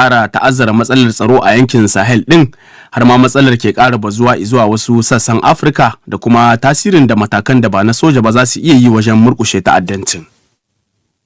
ƙara ta'azzara matsalar tsaro a yankin Sahel ɗin, har ma matsalar ke ƙara bazuwa zuwa wasu sassan Afirka, da kuma tasirin da matakan da ba na soja ba za su iya yi wajen murƙushe ta'addancin.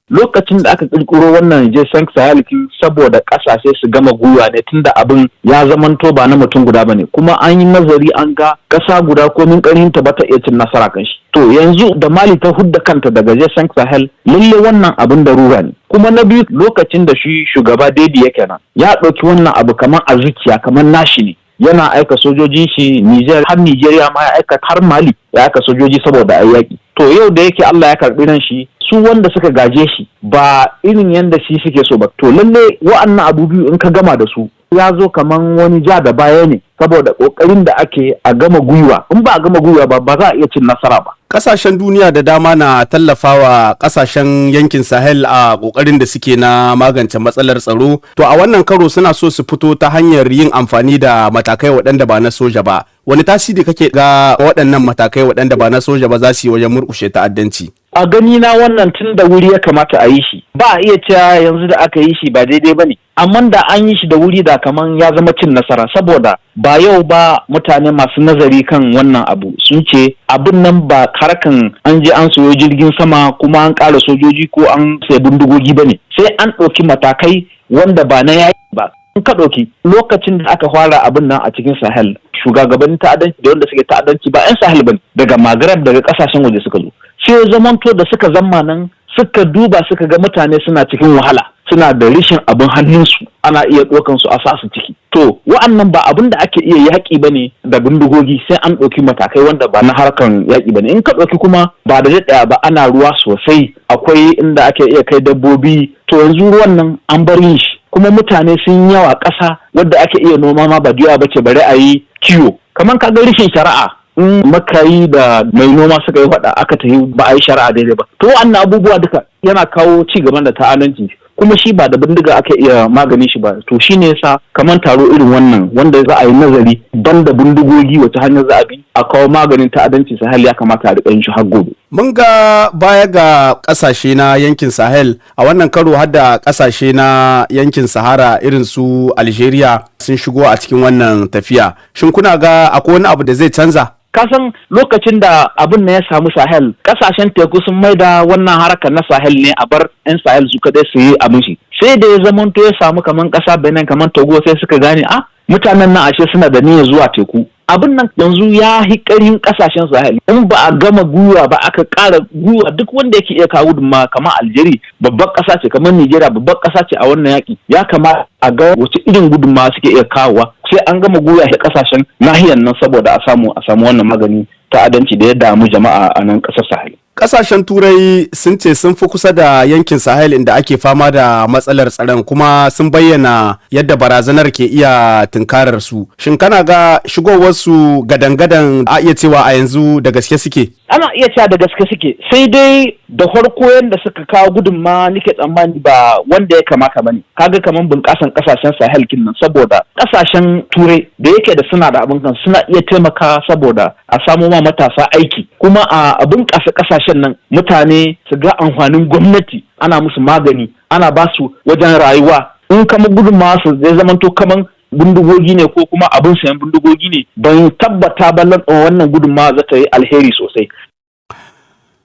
Lokacin da aka kirkiro wannan G5 Sahel, saboda kasashe su gama gwiwa ne, tunda abin ya zamanto ba na mutum guda bane, kuma an yi nazari an ga kasa guda komin karhin ta bata iya cin nasara kan shi. To yanzu da Mali ta hudda kanta daga G5 Sahel, lalle wannan abin da rura ne. Kuma na biyu, lokacin da shi shugaba Deby yake nan, ya ɗauki wannan abu kamar a zuciya, kamar nashi ne. Yana aika sojojin shi Niger, har Nigeria ma ya aika, har Mali ya aika sojoji saboda ayi yaki. To yau da yake Allah ya karbi nan shi, su wanda suka gaje shi ba irin yanda shi suke so ba. To lalle wa'annan abu biyu in ka gama da su, ya zo kaman wani ja da baya ne, saboda kokarin da ake a gama gwiwa. In ba a gama gwiwa ba, ba za a iya cin nasara ba. Kasashen duniya da dama na tallafawa kasashen yankin Sahel a kokarin da suke na magance matsalar tsaro. To a wannan karo suna so su fito ta hanyar yin amfani da matakai waɗanda ba na soja ba. Wani tasiri kake ga waɗannan matakai waɗanda ba na soja ba za su yi wajen murƙushe ta'addanci? A gani na, wannan tun da wuri ya kamata a yi shi. Ba a iya cewa yanzu da aka yi shi ba daidai ba ne, amma da an yi shi da wuri, da kaman ya zama cin nasara, saboda ba yau ba mutane masu nazari kan wannan abu sun ce abin nan ba harkan an je an sayo jirgin sama kuma an ƙara sojoji ko an sai bindigogi ba ne, sai an ɗauki matakai wanda ba na yaƙi ba. In ka ɗauki lokacin da aka fara abin nan a cikin Sahel, shugabannin ta'addanci da wanda suke ta'addanci ba 'yan Sahel ba, daga Maghreb, daga ƙasashen waje suka zo. Sai zamanto da suka zamma nan, suka duba suka ga mutane suna cikin wahala, suna da rishin abin hannunsu, ana iya ɗaukan su a sa su ciki. To wa'annan ba abin da ake iya yaƙi ba ne da bindigogi, sai an ɗauki matakai wanda ba na harkan yaƙi ba ne. In ka ɗauki kuma, ba da daɗaya ba ana ruwa sosai, akwai inda ake iya kai dabbobi. To yanzu ruwan nan an bar yin shi, kuma mutane sun yawa, ƙasa wadda ake iya noma ma ba da yawa bace bare a yi kiwo. Kamar ka ga rishin shari'a, in makayi da mai noma suka yi faɗa, aka tafi ba a yi shari'a daidai ba. To wannan abubuwa duka yana kawo ci gaban da ta'alanci, kuma shi ba da bindiga aka iya maganin shi ba. To shine yasa kamar taro irin wannan wanda za a yi nazari banda bindigogi, wace hanyar za a bi a kawo maganin ta'addanci Sahel, ya kamata a riƙa yin shi har gobe. Mun ga baya ga kasashe na yankin Sahel, a wannan karo har da kasashe na yankin Sahara irin su Algeria sun shigo a cikin wannan tafiya. Shin kuna ga akwai wani abu da zai canza? Kasan lokacin da abin na ya samu Sahel, kasashen teku sun maida wannan harkar na Sahel ne, a bar 'yan Sahel su kadai su yi abin shi. Sai da ya zamanto ya samu kaman kasa Benin, kaman Togo, sai suka gane a mutanen nan ashe suna da niyyar zuwa teku. Abin nan yanzu ya hi ƙarhin kasashen Sahel. In ba a gama gwiwa ba, aka ƙara gwiwa, duk wanda yake iya kawo gudunmawa, kamar Algeria babbar ƙasa ce, kamar Nigeria babbar ƙasa ce a wannan yaƙi, ya kamata a ga wace irin gudunmawa suke iya kawowa. Sai an gama gwiwa da kasashen nahiyar nan saboda a samu wannan magani ta'addanci da ya damu jama'a a nan ƙasar Sahel. Kasashen Turai sun ce sun fi kusa da yankin Sahel inda ake fama da matsalar tsaron, kuma sun bayyana yadda barazanar ke iya tunkarar su. Shin kana ga shigowarsu gadan-gadan a iya cewa a yanzu da gaske suke? Ana iya cewa da gaske suke, sai dai da farko yadda suka kawo gudunma nike tsammani ba wanda ya kamata bane. Kaga kaman bunƙasan kasashen Sahel kin nan, saboda kasashen Turai da yake da suna da abin kan, suna iya taimaka saboda a samo ma matasa aiki, kuma a bunƙasa kasashen nan, mutane su ga amfanin gwamnati, ana musu magani, ana ba su wajen rayuwa. In kama gudunmawa su zai zamanto kaman bindigogi ne ko kuma abin sayan bindigogi ne, ban tabbata ba wannan gudunmawa za ta yi alheri sosai.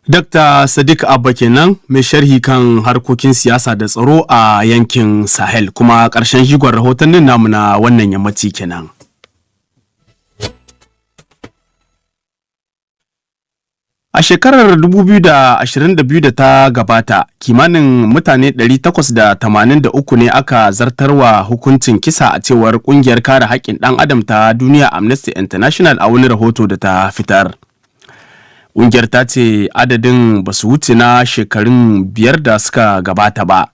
Dr. Sadiq Abba kenan, mai sharhi kan harkokin siyasa da tsaro a yankin Sahel, kuma ƙarshen jigon rahotannin namu na wannan yammaci kenan. A shekarar 2022 da ta gabata, kimanin mutane 883 ne aka zartarwa hukuncin kisa, a cewar kungiyar kare haƙƙin ɗan adam ta duniya Amnesty International a wani rahoto da ta fitar. Ƙungiyar ta ce adadin ba su wuce na shekarun 5 da suka gabata ba,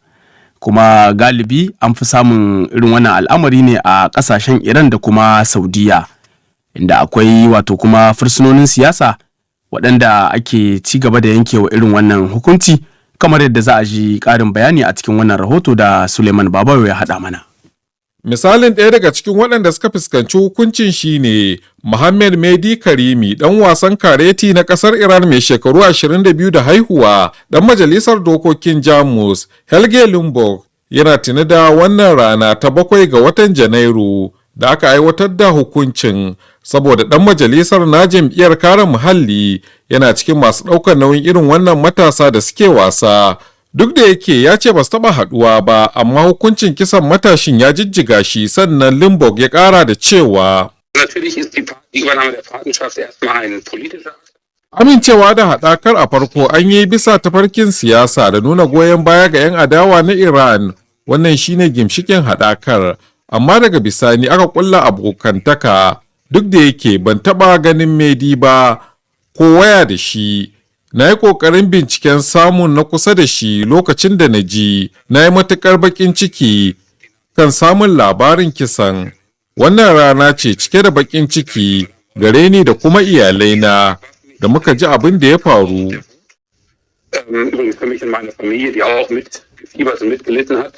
kuma galibi an fi samun irin wannan al'amari ne a ƙasashen Iran da kuma Saudiya, inda akwai wato kuma fursunonin siyasa waɗanda ake ci gaba da yankewa irin wannan hukunci, kamar yadda za a ji ƙarin bayani a cikin wannan rahoto da Suleiman Babayo ya haɗa mana. Misalin ɗaya daga cikin waɗanda suka fuskanci hukuncin shine Muhammad Mehdi Karimi, ɗan wasan kareti na ƙasar Iran mai shekaru 22 da haihuwa, ɗan majalisar dokokin Jamus, Helge Limburg, Yana tuni da wannan rana ta 7 ga watan Janairu da aka aiwatar da hukuncin, saboda ɗan majalisar na jam'iyyar kare muhalli yana cikin masu ɗaukar nauyin irin wannan matasa da suke wasa. Duk da yake ya ce ba su taɓa haɗuwa ba, amma hukuncin kisan matashin ya jijjiga shi. Sannan Limburg ya ƙara da cewa Natürlich ist die Übernahme der Patenschaft erstmal ein politischer Amincewa da haɗakar a farko an yi bisa tafarkin siyasa da nuna goyon baya ga 'yan adawa na Iran. Wannan shine gimshikin haɗakar, amma daga bisani aka ƙulla abokantaka. Duk da yake ban taɓa ganin Mehdi ba ko waya da shi, na yi ƙoƙarin binciken samun na kusa da shi lokacin da na ji. Na yi matuƙar baƙin ciki kan samun labarin kisan. Wannan rana ce cike da baƙin ciki gare ni da kuma iyalaina da muka ji abin da ya faru. Übrigens für mich und meine Familie, die auch mitgefiebert und mitgelitten hat.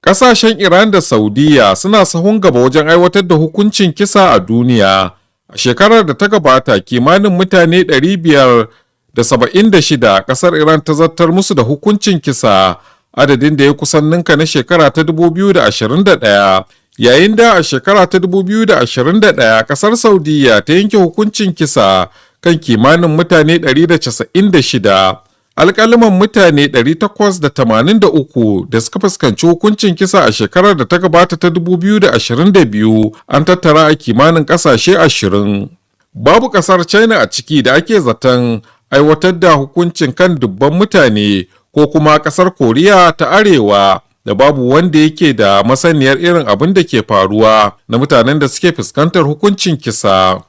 Ƙasashen Iran da Saudiya suna sahun gaba wajen aiwatar da hukuncin kisa a duniya. A shekarar da ta gabata, kimanin mutane 576 ƙasar Iran ta zartar musu da hukuncin kisa, adadin da ya kusan ninka na shekara ta 2021. Yayin da a shekara ta 2021 ƙasar Saudiya ta yanke hukuncin kisa kan kimanin mutane 196. Alƙaliman mutane 883 da suka fuskanci hukuncin kisa a shekarar da ta gabata ta 2022 an tattara a kimanin ƙasashe 20. Babu ƙasar China a ciki, da ake zaton aiwatar da hukuncin kan dubban mutane, ko kuma ƙasar Koriya ta Arewa, da babu wanda yake da masaniyar irin abin da ke faruwa na mutanen da suke fuskantar hukuncin kisa.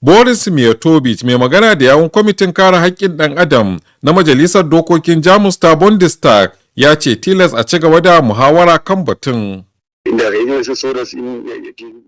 Boris Mijatovic, mai magana da yawun kwamitin kare haƙƙin ɗan adam na Majalisar Dokokin Jamus ta Bundestag, ya ce tilas a ci gaba da muhawara kan batun. In der Regel ist es so, dass ihnen gegenüber